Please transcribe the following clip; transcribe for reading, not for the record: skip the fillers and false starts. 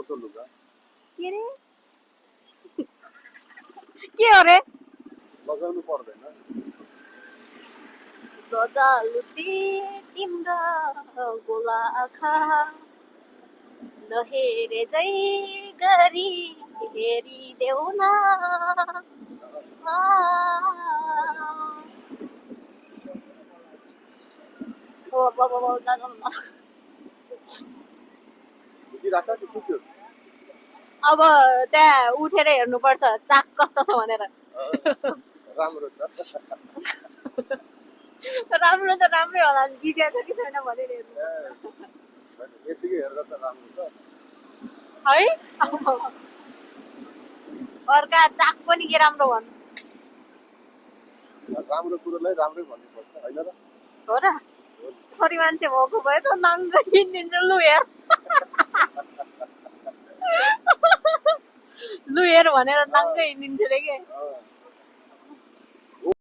छोटो लुगा के रे के हो रे लगाउनु पर्दैन गजलुटी तिम्रो गोला आँखा नहेरे जै गरी हेरिदेऊ न बुझिराख कि सुत्यो अब त्यहाँ उठेर हेर्नुपर्छ चाक कस्तो छ भनेर राम्रो छ राम्रो त राम्रै होला गिज्या छ कि छैन भनेर हेर्नु यतिकै हेर्दा त राम्रो छ है अर्का चाक पनि के राम्रो भन्नु राम्रो कुरोलाई राम्रै भन्नुपर्छ होइन र हो र छोरी मान्छे भएको भए त नाङ्गै हिँडिदिन्छु लु हेर लु हेर भनेर नाङ्गै हिँडिदिन्छु रे के